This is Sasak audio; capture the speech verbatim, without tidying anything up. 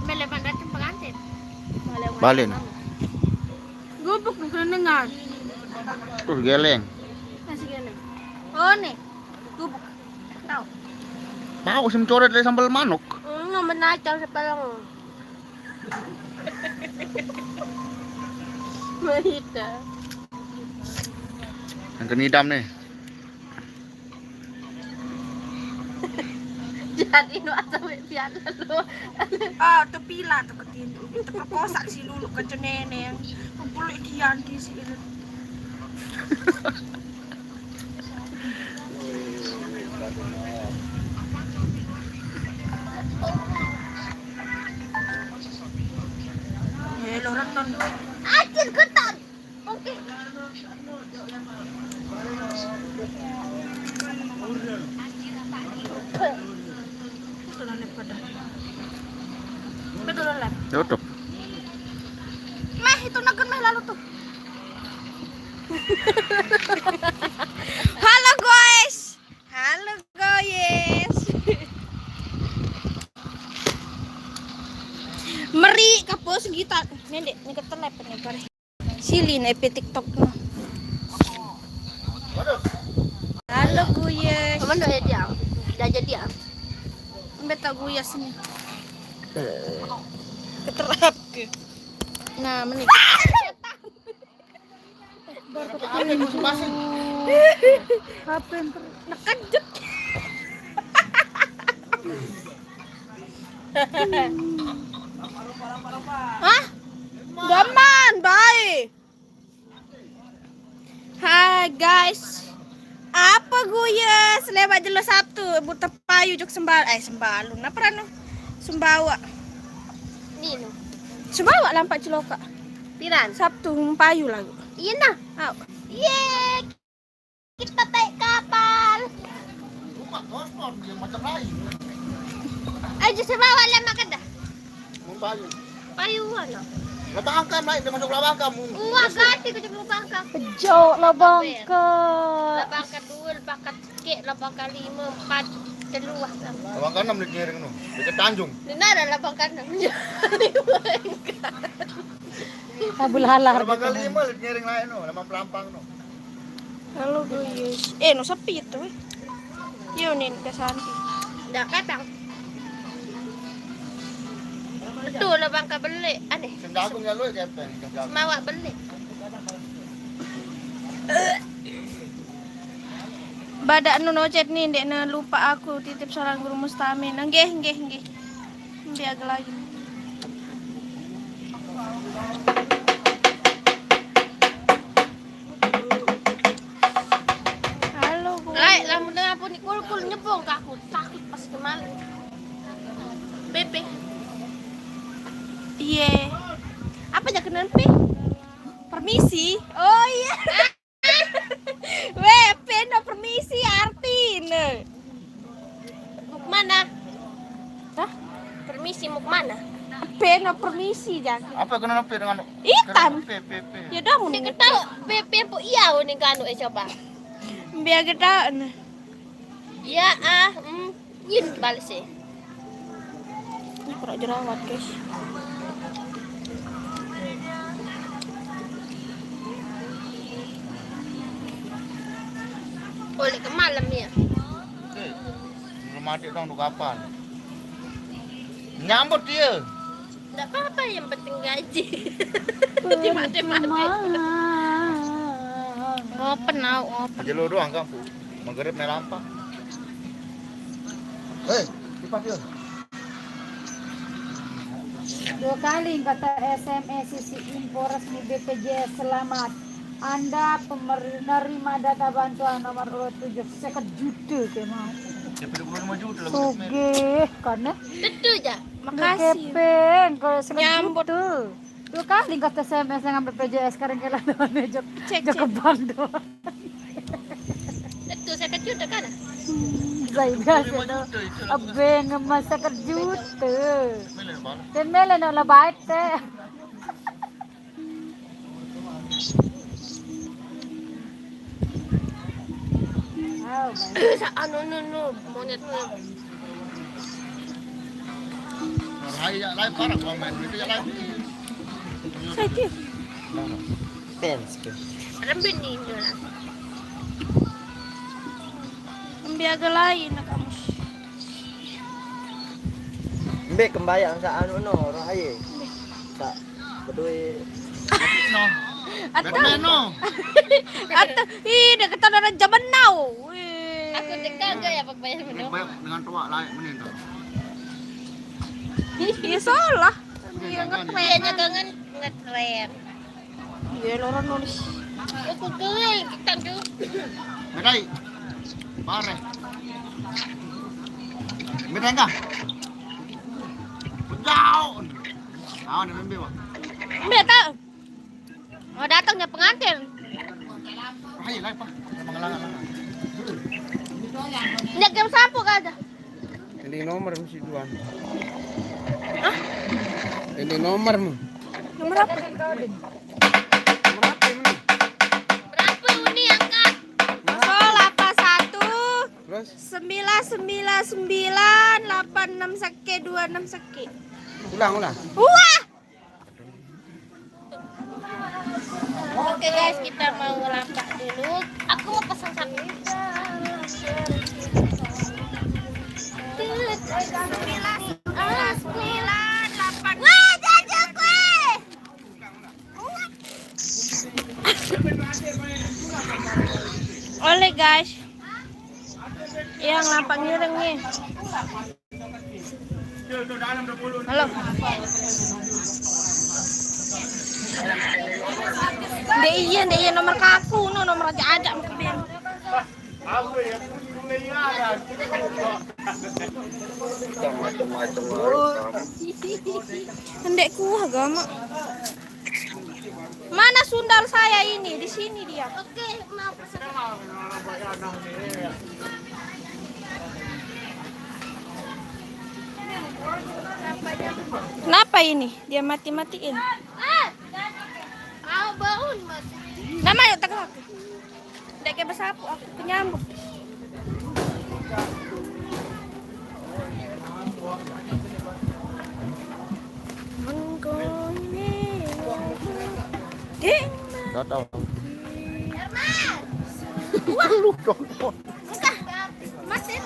Melepan datang pengantin. Balen. Gubuk dengan. Terus geleng. Masih geleng. Oh, nih. Gubuk. Tahu. Mau sih mencoret dari sambal manuk. Hmm, menacang sepalang. Mahita. Yang kenidam nih. Jadi nu atau piala lu. Ah, tepila tuh ketin. Terperkosa si Lulu ke ceneneng. Kumpul kian di sini. Eh, lorong ton. Acil keton. Oke. Tutup. Meh, itu nagan meh lalu tuh. Halo guys. Halo guys. Meri kapus kita. Nendek, ni ketelep ni pare. Sili ne pe TikTok no. Halo guyes. Kamu udah jadi ya? Udah jadi ya? Ambil tak guyes ni. Keterap ke. Nah, meni. Apa yang ter- Nekejut. Hah? Gaman, bye. Hai guys. Apa guyes? Lewat jelo Sabtu, buta payu jok Sembalu, eh, Sembalu. Napa ranu? Sumbawa. Nino. Sumbawa lampak celoka. Piran? Sabtu, payu lagu. Iya nah. Au. Ye, kita naik kapal. Ayo, Sumbawa lah makan dah. Mau payu. Payu, ano? Labangka, naik, dia masuk labangka, mu. Wah, ganti ko jok labangka. Pejok labangka. Labangka dua, labangka sikit, labangka lima, empat, telu lah. Labangka enam, dia ngiring no. Dia ke Tanjung. Dia nak ada labangka enam. Tabul halah. Labangka lima, dia ngiring lain no, nama pelampang no. Halo guyes. Eh, no sepi itu, eh. Yo, nih, ke Santi. Dah kadang. Betul, labangka beli. Aneh. Sing jagung ya lu, kepeng. Sing jagung. Sumbawa beli. Badak nu nocet ni, ndek ne lupa aku titip salam guru Mustamin. Nggih, nggih, nggih. Biar lagi. Halo, guru. Lai, lamun dengar bunyi kulkul nyebong ke aku, takut pas kemarin. Pepe. Iye. Apa ya kenal, Pe? Permisi. Oh iya. Weh, Pe no permisi artine. Mau kemana? Hah? Permisi mau kemana? Pe no permisi, jangan. Apa kenal Pe dengan Itan? Pe, Pe, Pe. Ya dong, kita Pepe po iya nih kanu, eh, coba. Biar kita, nah. Ya, ah, hmm. Yin balik sih. Ini kurang jerawat, guys. Oleh ke malam ya. Oke. Belum mati dong, tuh kapal. Nyambut dia. Nggak apa-apa, yang penting gaji. Mati-mati. Open now, open. Aja lu doang, Kang. Maghrib nih lampa. Hei, kipas dia. Dua kali kata S M S isi info resmi B P J S, selamat. Anda penerima data bantuan nomor urut tujuh, seket juta ke mau. Sugih, karena. Tentu aja. Makasih. Kepeng, kalau seket juta. Dua kali kata S M S dengan B P J S, sekarang kela lawan jok. Cek, jok cek. Ke bank doang. Tentu seket juta kan? Saya biasa tu. Abang emas seket juta. Dan mele nak lah baik teh. Sa anu nu nu, monyet nu. Lain, ya, lain parah gua main itu ya lain. Saya dia. Fans ke. Rembin ni nyo lah. Ambil agak lain nak kamu. Mbek kembayang sa anu no, roh aye. Sa beduit. No. Atau Batman no. Atau ih, dia kata orang zaman now. Weh. Aku dekat ke ya pakai baju Ini no. Banyak dengan tua lain mana tu. Iya salah. Dia Dia ngetrend. nyekangan ngetrend. Iya, orang nulis. Aku kering kita tu. Medai. Pare. Medai enggak? Jauh. Ah, ni membi wah. Mbak tahu. Oh, datangnya pengantin. Hai, lain apa? Mengelangan. Ndak game sapu kada. Ini nomor mesti dua. Ini nomor mu. Nomor apa? Nomor apa ini? Berapa uni angkat? Kosong delapan satu Terus sembilan sembilan sembilan delapan enam seke dua enam seke. ulang ulang. Wah, Oke guys, kita mau lampak dulu. Aku mau pasang sapu. Sembilan, sembilan, delapan. Wah, jajan kue. Oleh guys. Yang lampak ngiring nih. Halo. Ndak iya, ndak iya nomor kaku, no nomor aja aja mau kebin. Ndek kuah gama. Mana sundal saya ini? Di sini dia. Oke, mau pesan. Kenapa ini? Dia mati-matiin. Ah, ah, bau nih masih. Nama yuk tegak. Ndak kayak besapu aku penyambut. Ding. Gak tahu. Wah, lu dong. Masin.